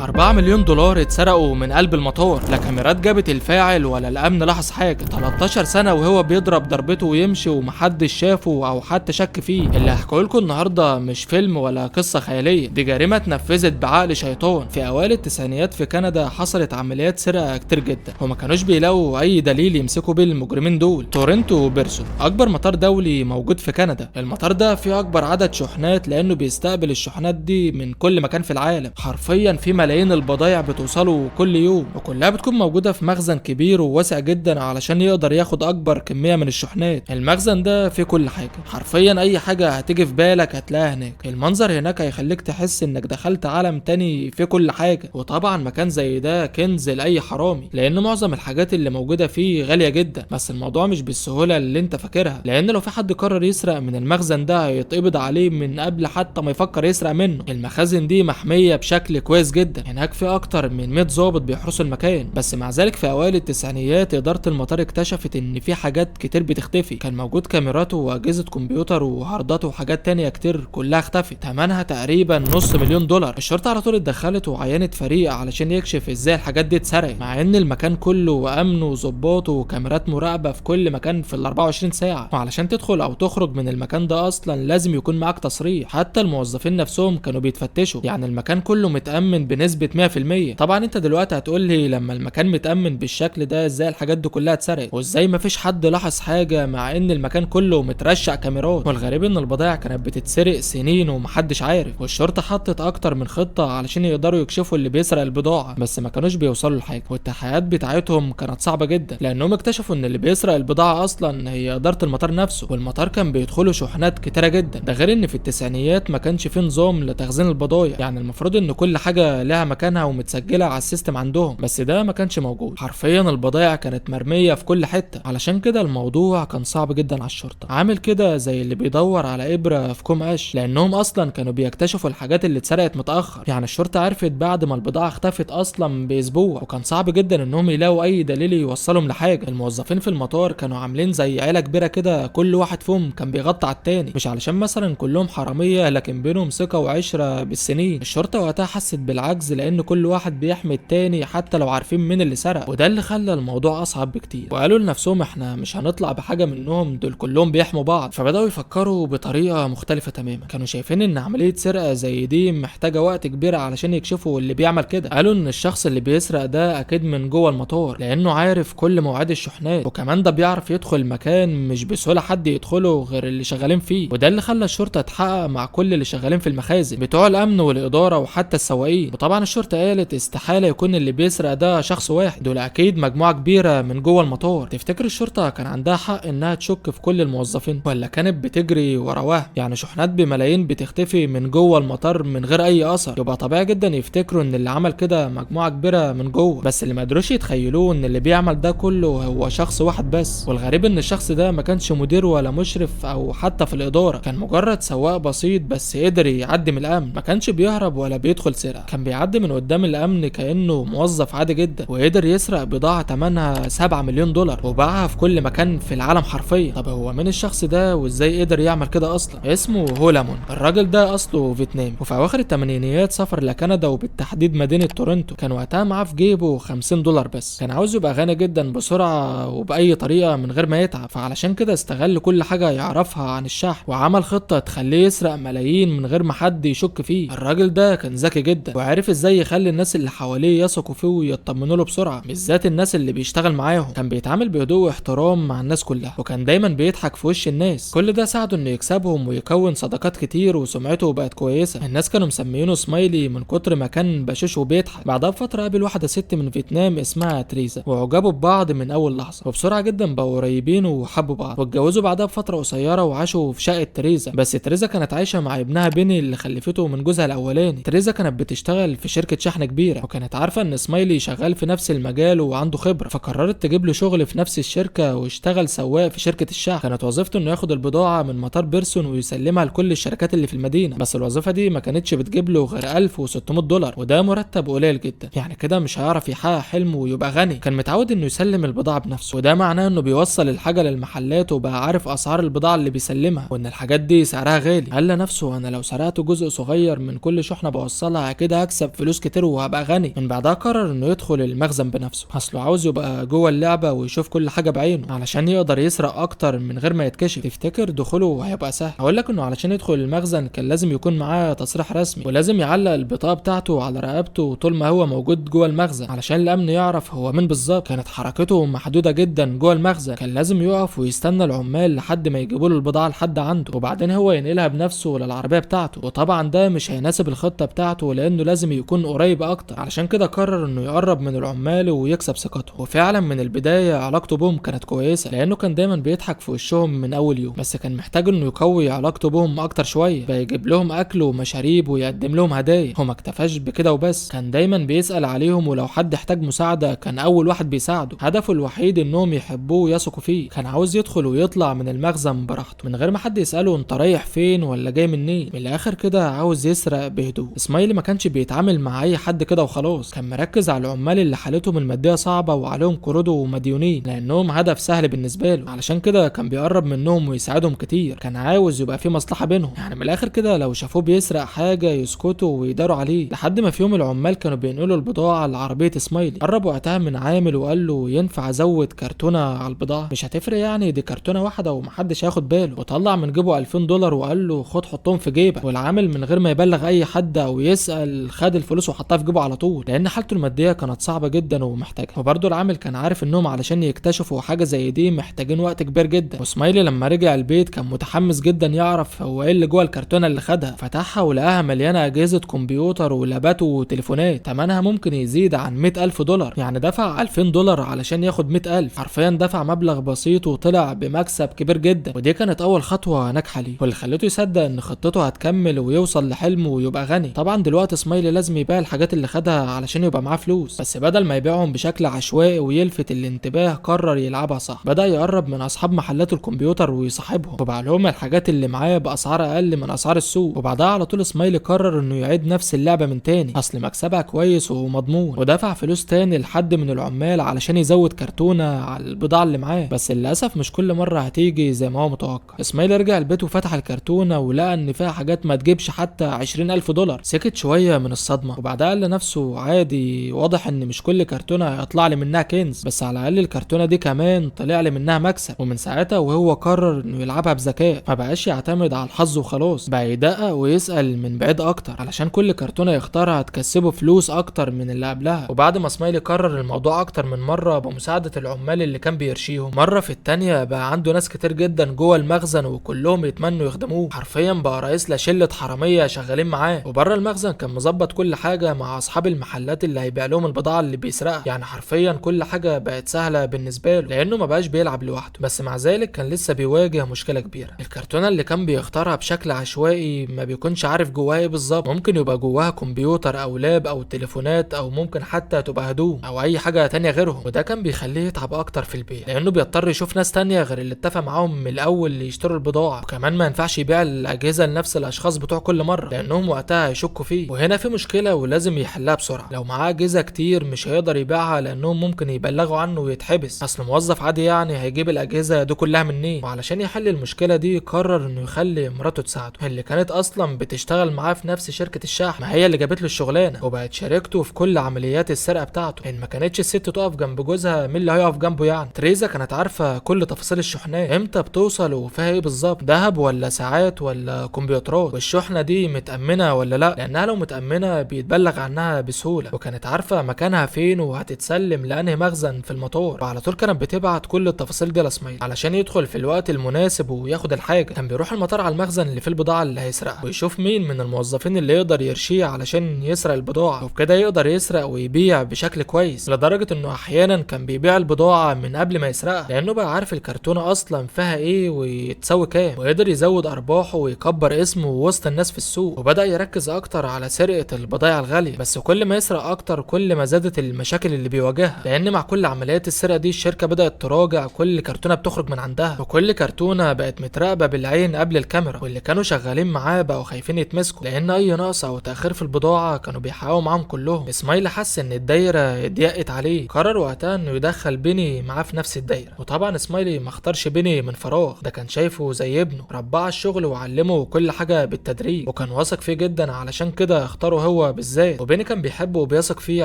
4 مليون دولار اتسرقوا من قلب المطار، لا كاميرات جابت الفاعل ولا الامن لاحظ حاجة. 13 سنة وهو بيضرب ضربته ويمشي ومحدش شافه او حتى شك فيه. اللي هحكيه لكم النهارده مش فيلم ولا قصة خيالية، دي جريمة اتنفذت بعقل شيطان. في اوائل التسعينيات في كندا حصلت عمليات سرقه كتير جدا وما كانوش بيلاقوا اي دليل يمسكوا بيه المجرمين دول. تورنتو بيرسون اكبر مطار دولي موجود في كندا. المطار ده فيه اكبر عدد شحنات لانه بيستقبل الشحنات دي من كل مكان في العالم. حرفيا في ملايين البضايع بتوصله كل يوم، وكلها بتكون موجودة في مخزن كبير وواسع جدا علشان يقدر ياخد اكبر كمية من الشحنات. المخزن ده فيه كل حاجة، حرفيا اي حاجة هتيجي في بالك هتلاقيها هناك. المنظر هناك هيخليك تحس انك دخلت عالم تاني فيه كل حاجة. وطبعا مكان زي ده كنز لاي حرامي، لان معظم الحاجات اللي موجودة فيه غالية جدا. بس الموضوع مش بالسهولة اللي انت فاكرها، لان لو في حد قرر يسرق من المخزن ده هيتقبض عليه من قبل حتى ما يفكر يسرق منه. المخازن دي محمية بشكل كويس جدا، هناك في اكتر من 100 ضابط بيحرسوا المكان. بس مع ذلك في اوائل التسعينيات ادارة المطار اكتشفت ان في حاجات كتير بتختفي. كان موجود كاميرات واجهزة كمبيوتر وهاردات وحاجات تانية كتير كلها اختفت، ثمنها تقريبا $500,000. الشرطة على طول اتدخلت وعينت فريق علشان يكشف ازاي الحاجات دي اتسرقت، مع ان المكان كله امن وظباط وكاميرات مراقبة في كل مكان في ال 24 ساعة. وعلشان تدخل او تخرج من المكان ده اصلا لازم يكون معاك تصريح، حتى الموظفين نفسهم كانوا بيتفتشوا. يعني المكان كله متأمن بنسبة 100%. طبعا انت دلوقتي هتقول لي لما المكان متأمن بالشكل ده ازاي الحاجات دي كلها اتسرقت، وازاي مفيش حد لاحظ حاجة مع ان المكان كله مترشق كاميرات. والغريب ان البضائع كانت بتتسرق سنين ومحدش عارف، والشرطة حطت اكتر من خطة علشان يقدروا يكشفوا اللي بيسرق البضاعة، بس ما كانوش بيوصلوا لحاجة. والتحقيقات بتاعتهم كانت صعبة جدا، لانهم اكتشفوا ان اللي بيسرق البضاعة اصلا هي ادارة المطار نفسه، والمطار كان بيدخله شحنات كتيرة جدا. ده غير ان في التسعينيات ما كانش في نظام لتخزين البضايع، يعني المفروض ان كل حاجة لها مكانها ومتسجلة على ال system عندهم، بس ده ما كانش موجود. حرفيا البضايع كانت مرمية في كل حتة، علشان كده الموضوع كان صعب جدا على الشرطة. عامل كده زي اللي بيدور على إبرة في كوم قش، لانهم اصلا كانوا بيكتشفوا الحاجات اللي اتسرقت متأخر. يعني الشرطة عرفت بعد ما البضاعة اختفت اصلا باسبوع، وكان صعب جدا انهم يلاقوا اي دليل يوصلهم لحاجة. الموظفين في المطار كانوا عاملين زي عيلة كبيرة كده، كل واحد فيهم كان بيغطي على التاني، مش علشان مثلا كلهم حرامية، لكن بينهم ثقة وعشرة بالسنين. الشرطة وقتها حست بالعجز، لان كل واحد بيحمي التاني حتى لو عارفين مين اللي سرق، وده اللي خلى الموضوع اصعب بكتير. وقالوا لنفسهم احنا مش هنطلع بحاجة منهم، دول كلهم بيحموا بعض. فبدأوا يفكروا بطريقة مختلفة تماما. كانوا شايفين ان عملية سرقة زي دي محتاجة وقت كبير علشان يكشفوا اللي بيعمل كده. قالوا ان الشخص اللي بيسرق ده اكيد من جوه المطار، لانه عارف كل مواعيد الشحنات، وكمان ده بيعرف يدخل مكان مش بسهولة حد يدخله غير اللي شغالين فيه. وده اللي خلى الشرطة تحقق مع كل اللي شغالين في المخازن، بتوع الامن والادارة وحتى السواقين. وطبعا الشرطة قالت استحالة يكون اللي بيسرق ده شخص واحد، دول اكيد مجموعة كبيرة من جوه المطار. تفتكر الشرطة كان عندها حق انها تشك في كل الموظفين، ولا كانت بتجري ورا وهم؟ يعني شحنات بملايين بتختفي من جوه المطار من غير اي اثر، يبقى طبيعي جدا يفتكروا ان اللي عمل كده مجموعة كبيرة من جوه. بس اللي ما قدروش يتخيلوه ان اللي بيعمل ده كله هو شخص واحد بس. والغريب ان الشخص ده ما كانش مدير ولا مشرف او حتى في الادارة، كان مجرد سواق بسيط بس قدر يعدي من الامن. ما كانش بيهرب ولا بيدخل سرقة، كان بيعدي من قدام الامن كانه موظف عادي جدا، وقدر يسرق بضاعة ثمنها 7 مليون دولار وباعها في كل مكان في العالم حرفيا. طب هو مين الشخص ده وازاي قدر يعمل كده اصلا؟ اسمه هولامون. الراجل ده اصله فيتنامي، وفي اواخر الثمانينيات سافر لكندا وبالتحديد مدينة تورنتو. كان وقتها معاه في جيبه $50 بس. كان عاوز يبقى غني جدا بسرعة وبأي طريقة من غير ما يتعب، فعلشان كده استغل كل حاجة يعرفها عن الشحن وعمل خطة تخليه يسرق ملايين من غير ما حد يشك فيه. الراجل ده كان ذكي جدا وعرف ازاي يخلي الناس اللي حواليه يثقوا فيه ويطمنوا له بسرعة، بالذات الناس اللي بيشتغل معاهم. كان بيتعامل بهدوء واحترام مع الناس كلها، وكان دايما بيضحك في وش الناس. كل ده ساعده انه يكسبهم ويكون صداقات كتير، وسمعته بقت كويسة. الناس كانوا مسمينه سمايلي من كتر ما كان بشوش وبيضحك. بعدها بفترة قابل واحدة ست من فيتنام اسمها تريزا، وعجبوا ببعض من اول لحظة، وبسرعة جدا بقوا قريبين وحبوا بعض، واتجوزوا بعدها بفترة قصيرة وعاشوا في شقه تريزا. بس تريزا كانت عايشه مع ابنها بيني اللي خلفته من جوزها الاولاني. تريزا كانت بتشتغل في شركة شحن كبيرة، وكانت عارفه ان سمايلي شغال في نفس المجال وعنده خبره، فقررت تجيب له شغل في نفس الشركة واشتغل سواق في شركة الشحن. كانت وظيفته انه ياخد البضاعة من مطار بيرسون ويسلمها لكل الشركات اللي في المدينة. بس الوظيفة دي ما كانتش بتجيب له غير $1600، وده مرتب قليل جدا، يعني كده مش هيعرف يحقق حلمه ويبقى غني. كان متعود انه يسلم البضاعة بنفسه، وده معناه انه بيوصل الحاجة للمحلات وبقى عارف اسعار البضاعة اللي بيسلمها وان الحاجات دي سعرها غالي. قال لنفسه انا لو سرقت جزء صغير من كل شحنه بوصلها كده هكسب فلوس كتير وهبقى غني. من بعدها قرر انه يدخل المخزن بنفسه، اصله عاوز يبقى جوه اللعبة ويشوف كل حاجة بعينه علشان يقدر يسرق اكتر من غير ما يتكشف. تفتكر دخوله هيبقى سهل؟ هقول لك انه علشان يدخل المخزن كان لازم يكون معاه تصريح رسمي، ولازم يعلق البطاقة بتاعته على رقبته طول ما هو موجود جوه المخزن علشان الامن يعرف هو مين بالظبط. كانت حركته محدودة جدا جوه المخزن، كان لازم يقف ويستنى العمال لحد ما يجيبوا له البضاعة لحد عنده، وبعدين هو ينقلها بنفسه للعربية بتاعته. وطبعا ده مش هيناسب الخطة بتاعته لانه لازم يكون قريب اكتر، علشان كده قرر انه يقرب من العمال ويكسب ثقته. وفعلا من البداية علاقته بهم كانت كويسة لانه كان دايما بيضحك في وشهم من اول يوم، بس كان محتاج انه يقوي علاقته بهم اكتر شوية، بيجيب لهم اكل ومشاريب ويقدم لهم هدايا. هو ما اكتفاش بكده وبس، كان دايما بيسأل عليهم، ولو حد احتاج مساعدة كان اول واحد بيساعده. هدفه الوحيد انهم يحبوه ويثقوا فيه. كان عاوز يدخل ويطلع من المخزن براحته من غير ما حد يسأله انت رايح فين ولا جاي منين. من الاخر كده عاوز يسرق بهدوء. اسمايلي ما كانش بيتعامل مع اي حد كده وخلاص، كان مركز على العمال اللي حالتهم المادية صعبة وعليهم قروض ومديونين لانهم هدف سهل بالنسبة له، علشان كده كان بيقرب منهم ويساعدهم كتير. كان عاوز يبقى في مصلحة بينهم، يعني من الاخر كده لو شافوه بيسرق حاجة يسكتوا ويداروا عليه. لحد ما في يوم العمال كانوا بينقلوا البضاعة لعربيه اسمايلي، قرب وقتها من عامل وقال له ينفع ازود كرتونة على البضاعة؟ مش هتفرق يعني، دي كرتونة واحدة ومحدش هياخد باله. وطلع من جيبه $2000 وقال له خد حطهم في جيبك. والعامل من غير ما يبلغ اي حد او يسال خد الفلوس وحطها في جيبه على طول، لان حالته المادية كانت صعبة جدا ومحتاجها. وبرده العامل كان عارف انهم علشان يكتشفوا حاجة زي دي محتاجين وقت كبير جدا. واسمايلي لما رجع البيت كان متحمس جدا يعرف هو ايه اللي جوه الكرتونه اللي خدها. فتحها ولقاها مليانة اجهزة كمبيوتر ولابات وتليفونات، ثمنها ممكن يزيد عن $100,000. يعني دفع $2000 علشان ياخد 100,000، حرفيا دفع مبلغ بسيط وطلع بمكسب كبير جدا. ودي كانت اول خطوة ناجحة ليه، واللي خلته يصدق ان خطته هتكمل ويوصل لحلمه ويبقى غني. طبعا دلوقتي اسمايلي لازم يبيع الحاجات اللي خدها علشان يبقى معاه فلوس، بس بدل ما يبيعهم بشكل عشوائي ويلفت الانتباه قرر يلعبها صح. بدأ يقرب من اصحاب محلات الكمبيوتر ويصاحبهم، وباع لهم الحاجات اللي معاه باسعار اقل من اسعار السوق. وبعدها على طول اسمايلي قرر انه يعيد نفس اللعبة من تاني، اصل مكسبها كويس ومضمون. ودفع فلوس تاني لحد من العمال علشان يزود كرتونة على البضاعة اللي معاه، بس للاسف مش كل مرة هتيجي زي ما هو متوقع. اسمايلي رجع البيت وفتح الكرتونه ولقى ان فيها حاجات ما تجيبش حتى $20,000. سكت شوية من الصدمة، وبعدها قال لنفسه عادي، واضح ان مش كل كرتونة هيطلع لي منها كنز، بس على الاقل الكرتونه دي كمان طلع لي منها مكسب. ومن ساعتها وهو قرر انه يلعبها بذكاء، ما بقاش يعتمد على الحظ وخلاص، بقى يدقق ويسأل من بعيد اكتر علشان كل كرتونة يختارها تكسبه فلوس اكتر من اللي قبلها. وبعد ما اسمايلي قرر الموضوع اكتر من مرة بمساعدة العمال اللي كان بيرشيهم، مرة في التانية بقى عنده ناس كتير جدا جوه المخزن وكلهم يتمنوا يخدموه. حرفيا بقى رئيس لشله حرامية شغالين معاه. وبره المخزن كان مظبط كل حاجة مع اصحاب المحلات اللي هيبيع لهم البضاعة اللي بيسرقها، يعني حرفيا كل حاجة بقت سهلة بالنسبة له لانه ما بقاش بيلعب لوحده. بس مع ذلك كان لسه بيواجه مشكلة كبيرة، الكرتونه اللي كان بيختارها بشكل عشوائي ما بيكونش عارف جواها ايه بالظبط. ممكن يبقى جواها كمبيوتر او لاب او تليفونات او ممكن حتى تبقى هدوم او اي حاجة تانية غيرهم. وده كان بيخليه يتعب اكتر في البيع لانه بيضطر يشوف ناس تانية غير اللي اتفق معاهم من الاول يشتروا البضاعة. وكمان ما ينفعش يبيع الاجهزة لنفس الاشخاص بتوع كل مرة لانهم وقتها هيشكوا فيه. وهنا في مشكلة ولازم يحلها بسرعة، لو معاه اجهزة كتير مش هيقدر يبيعها لانهم ممكن يبلغوا عنه ويتحبس، اصل موظف عادي يعني هيجيب الاجهزة دي كلها منين. وعلشان يحل المشكلة دي قرر انه يخلي مراته تساعده، اللي كانت اصلا بتشتغل معاه في نفس شركة الشحن، ما هي اللي جابت له الشغلانة وبقت شاركته في كل عمليات السرقة بتاعته. ان ما كانتش الست تقف جنب جوزها مين اللي هيقف جنبه يعني؟ تريزا كانت عارفه كل تفاصيل الشحنات، امتى بتوصل وفيها ايه بالظبط، ذهب ولا ساعات ولا كمبيوترات، والشحنه دي متامنه ولا لا، لانها لو متامنه بيتبلغ عنها بسهولة. وكانت عارفه مكانها فين وهتتسلم لانهي مخزن في المطار. وعلى طول كانت بتبعت كل التفاصيل دي لاسمايلي علشان يدخل في الوقت المناسب وياخد الحاجة. كان بيروح المطار على المخزن اللي فيه البضاعة اللي هيسرقها ويشوف مين من الموظفين اللي يقدر يرشيه علشان يسرق البضاعة، وبكده يقدر يسرق ويبيع بشكل كويس. لدرجة انه احيانا كان بيبيع البضاعة من قبل ما يسرقها لانه بقى عارف الكرتونه اصلا فيها ايه وتساوي كام، ويقدر يزود ارباحه ويكبر اسمه وسط الناس في السوق. وبدا يركز اكتر على سرقه البضائع الغالية، بس كل ما يسرق اكتر كل ما زادت المشاكل اللي بيواجهها، لان مع كل عمليات السرقة دي الشركة بدات تراجع كل كرتونة بتخرج من عندها، وكل كرتونة بقت متراقبه بالعين قبل الكاميرا. واللي كانوا شغالين معاه بقوا خايفين يتمسكوا لان اي نقص او تاخير في البضاعة كانوا بيحققوا معاهم كلهم. اسمايلي حس ان الدايرة ضيقت عليه، قرر وقتها انه يدخل بيني معاه في نفس الدايرة. وطبعا اسمايلي ما اختارش بيني من فراغ، ده كان شايفه زي ابنه، رباه على الشغل وعلمه كل حاجة بالتدريج، وكان واثق فيه جدا، علشان كده اختاره هو هو بالذات، وبيني كان بيحبه وبيثق فيه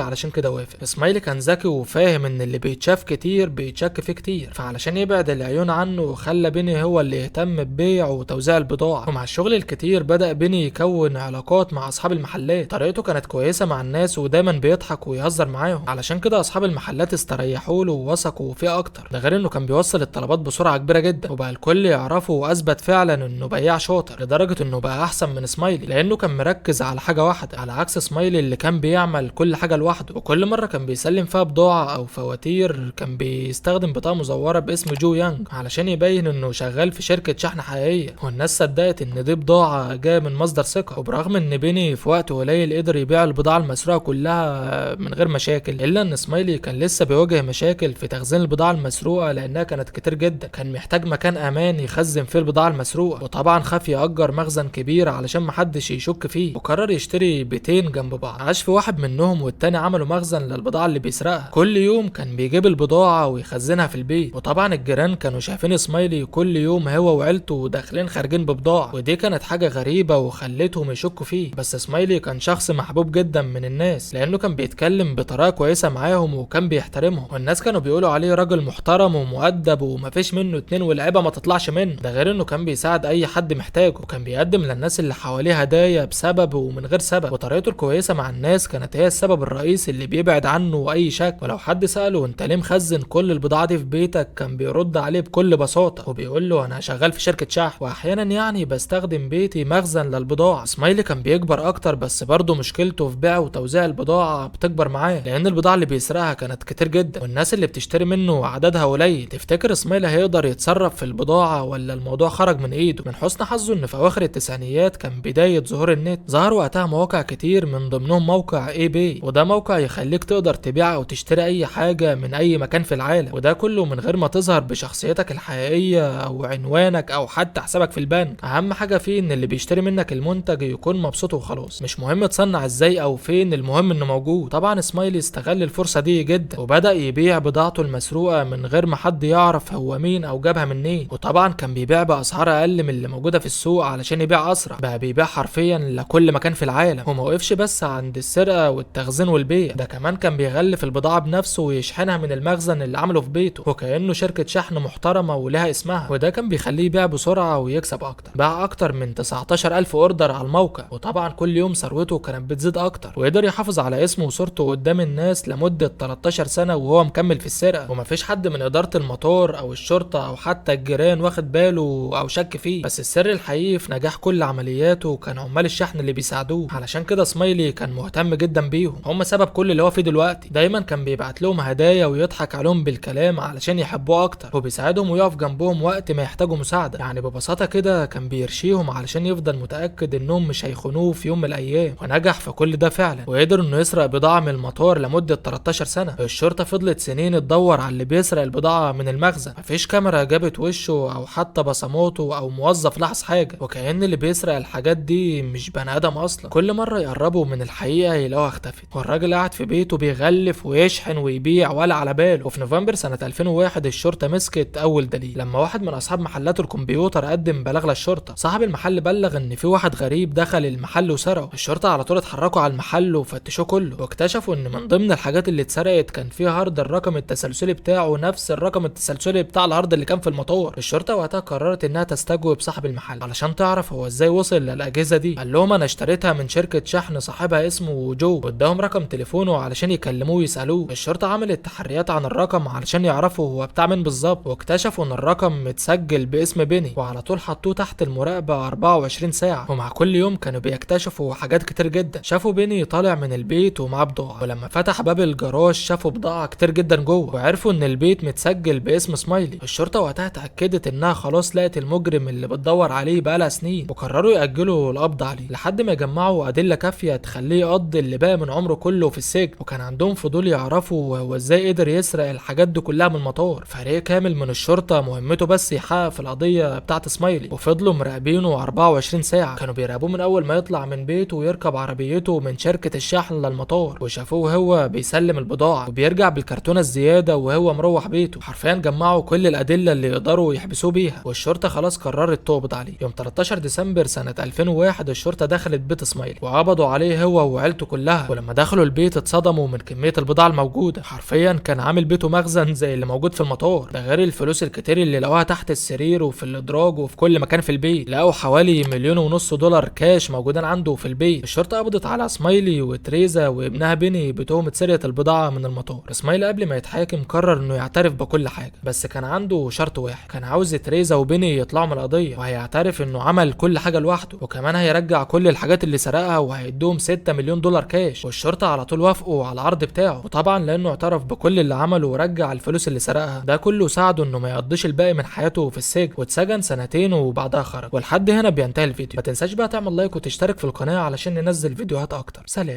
علشان كده وافق. سمايلي كان ذكي وفاهم ان اللي بيتشاف كتير بيتشك فيه كتير، فعلشان يبعد العيون عنه خلى بيني هو اللي يهتم ببيع وتوزيع البضاعة. ومع الشغل الكتير بدأ بيني يكون علاقات مع اصحاب المحلات، طريقته كانت كويسة مع الناس ودايما بيضحك ويهزر معاهم، علشان كده اصحاب المحلات استريحوا له ووثقوا فيه اكتر. ده غير انه كان بيوصل الطلبات بسرعة كبيرة جدا، وبقى الكل يعرفه واثبت فعلا انه بياع شاطر، لدرجة انه بقى احسن من سمايلي لانه كان مركز على حاجة واحدة، على عكس سمايلي اللي كان بيعمل كل حاجة لوحده. وكل مرة كان بيسلم فيها بضاعة او فواتير كان بيستخدم بطاقة مزوره باسم جو يانج علشان يبين انه شغال في شركة شحن حقيقية، والناس صدقت ان دي بضاعة جاية من مصدر ثقة. وبرغم ان بيني في وقت قليل قدر يبيع البضاعة المسروقه كلها من غير مشاكل، الا ان سمايلي كان لسه بيواجه مشاكل في تخزين البضاعة المسروقه لانها كانت كتير جدا. كان محتاج مكان امان يخزن فيه البضاعة المسروقه، وطبعا خاف يأجر مخزن كبير علشان محدش يشك فيه، وقرر يشتري بيتين جنب بعض، عاش في واحد منهم والتاني عملوا مخزن للبضاعه اللي بيسرقها. كل يوم كان بيجيب البضاعة ويخزنها في البيت، وطبعا الجيران كانوا شايفين سمايلي كل يوم هو وعيلته داخلين خارجين ببضاعة، ودي كانت حاجة غريبة وخلتهم يشكوا فيه. بس سمايلي كان شخص محبوب جدا من الناس لانه كان بيتكلم بطريقة كويسة معاهم وكان بيحترمهم، والناس كانوا بيقولوا عليه راجل محترم ومؤدب ومفيش منه اتنين والعيبه ما تطلعش منه. ده غير انه كان بيساعد اي حد محتاجه، وكان بيقدم للناس اللي حواليه هدايا بسبب ومن غير سبب، وطريقته الكويسة مع الناس كانت هي السبب الرئيسي اللي بيبعد عنه اي شك. ولو حد ساله انت ليه مخزن كل البضاعة دي في بيتك، كان بيرد عليه بكل بساطة وبيقول له انا شغال في شركة شحن واحيانا يعني بستخدم بيتي مخزن للبضاعه. سمايلي كان بيكبر اكتر، بس برضه مشكلته في بيع وتوزيع البضاعة بتكبر معاه، لان البضاعة اللي بيسرقها كانت كتير جدا والناس اللي بتشتري منه عددها قليل. تفتكر سمايلي هيقدر يتصرف في البضاعة ولا الموضوع خرج من ايده؟ من حسن حظه ان في اواخر التسعينيات كان بداية ظهور النت، ظهر وقتها مواقع كتير من ضمنهم موقع eBay، وده موقع يخليك تقدر تبيع او تشتري اي حاجة من اي مكان في العالم، وده كله من غير ما تظهر بشخصيتك الحقيقية او عنوانك او حتى حسابك في البنك. اهم حاجة فيه ان اللي بيشتري منك المنتج يكون مبسوط وخلاص، مش مهم تصنع ازاي او فين، المهم انه موجود. طبعا سمايلي استغل الفرصة دي جدا وبدا يبيع بضاعته المسروقه من غير ما حد يعرف هو مين او جابها منين، وطبعا كان بيبيع باسعار اقل من اللي موجودة في السوق علشان يبيع اسرع. بقى بيبيع حرفيا لكل مكان في العالم، وما وقفش بس عند السرقة والتخزين والبيع، ده كمان كان بيغلف البضاعة بنفسه ويشحنها من المخزن اللي عمله في بيته، وكانه شركة شحن محترمه ولها اسمها، وده كان بيخليه يبيع بسرعة ويكسب اكتر. باع اكتر من 19000 order على الموقع، وطبعا كل يوم ثروته كانت بتزيد اكتر، وقدر يحافظ على اسمه وصورته قدام الناس لمدة 13 سنة وهو مكمل في السرقة، ومفيش حد من ادارة المطار او الشرطة او حتى الجيران واخد باله او شك فيه. بس السر الحقيقي في نجاح كل عملياته كان عمال الشحن اللي بيساعدوه، علشان كده سمايلي كان مهتم جدا بيهم، هم سبب كل اللي هو فيه دلوقتي. دايما كان بيبعت لهم هدايا ويضحك عليهم بالكلام علشان يحبوه اكتر، وبيساعدهم ويقف جنبهم وقت ما يحتاجوا مساعدة. يعني ببساطة كده كان بيرشيهم علشان يفضل متاكد انهم مش هيخونوه في يوم من الايام، ونجح في كل ده فعلا، وقدر انه يسرق بضاعة من المطار لمدة 13 سنة. الشرطة فضلت سنين تدور على اللي بيسرق البضاعة من المخزن، مفيش كاميرا جابت وشه او حتى بصماته او موظف لاحظ حاجة، وكأن اللي بيسرق الحاجات دي مش بني ادم اصلا. كل مرة يقربوا من الحقيقة يلاقوها اختفت، والراجل قاعد في بيته بيغلف ويشحن ويبيع ولا على باله. وفي نوفمبر سنة 2001 الشرطة مسكت اول دليل، لما واحد من اصحاب محلات الكمبيوتر قدم بلاغ للشرطة. صاحب المحل بلغ ان في واحد غريب دخل المحل وسرقة. الشرطة على طول اتحركوا على المحل وفتشوه كله، واكتشفوا ان من ضمن الحاجات اللي اتسرقت كان في hard الرقم التسلسلي بتاعه نفس الرقم التسلسلي بتاع ال hard اللي كان في المطار. الشرطة وقتها قررت انها تستجوب صاحب المحل علشان تعرف هو ازاي وصل للاجهزة دي. قال لهم انا اشتريتها من شركة شحن صاحبها اسمه جو، واداهم رقم تليفونه علشان يكلموه ويسالوه. الشرطة عملت تحريات عن الرقم علشان يعرفوا هو بتاع مين بالظبط، واكتشفوا ان الرقم متسجل باسم بيني، وعلى طول حطوه تحت المراقبة 24 ساعة. ومع كل يوم كانوا بيكتشفوا حاجات كتير جدا. شافوا بيني طالع من البيت ومعاه بضاعة، ولما فتح باب الجراج شافوا بضاعة كتير جدا جوه، وعرفوا ان البيت متسجل باسم سمايلي. الشرطة وقتها اتاكدت انها خلاص لقت المجرم اللي بتدور عليه بقالها سنين، وقرروا ياجلوا القبض عليه لحد ما يجمعوا ادلة كافيه تخليه يقضي اللي باقي من عمره كله في السجن. وكان عندهم فضول يعرفوا هو ازاي قدر يسرق الحاجات دي كلها من المطار. فريق كامل من الشرطة مهمته بس يحقق في القضية بتاعه سمايلي، وفضلوا مراقبينه 24 ساعة. كانوا بيراقبوه من اول ما يطلع من بيته ويركب عربيته من شركة الشحن للمطار، وشافوه هو بيسلم البضاعة وبيرجع بالكرتونه الزيادة وهو مروح بيته. حرفيا جمعوا كل الادلة اللي يقدروا يحبسوه بيها، والشرطة خلاص قررت تقبض عليه. يوم 13 ديسمبر سنة 2001 الشرطة دخلت بيت سمايلي وقبضوا قبضوا عليه هو وعيلته كلها. ولما دخلوا البيت اتصدموا من كمية البضاعة الموجودة، حرفيا كان عامل بيته مخزن زي اللي موجود في المطار، ده غير الفلوس الكتير اللي لقوها تحت السرير وفي الادراج وفي كل مكان في البيت. لقوا حوالي 1.5 مليون كاش موجودين عنده في البيت. الشرطة قبضت على سمايلي وتريزا وابنها بيني بتهمة سرقة البضاعة من المطار. سمايلي قبل ما يتحاكم قرر انه يعترف بكل حاجة، بس كان عنده شرط واحد، كان عاوز تريزا وبيني يطلعوا من القضية، وهيعترف انه عمل كل حاجة لوحده، وكمان هيرجع كل الحاجات اللي سرقها وهيدوهم 6 مليون دولار كاش. والشرطة على طول وافقوا على العرض بتاعه، وطبعا لانه اعترف بكل اللي عمله ورجع الفلوس اللي سرقها، ده كله ساعده انه ما يقضيش الباقي من حياته في السجن، واتسجن سنتين وبعدها خرج. ولحد هنا بينتهي الفيديو. ما تنساش بقى تعمل like وتشترك في القناة علشان ننزل فيديوهات اكتر. سلام.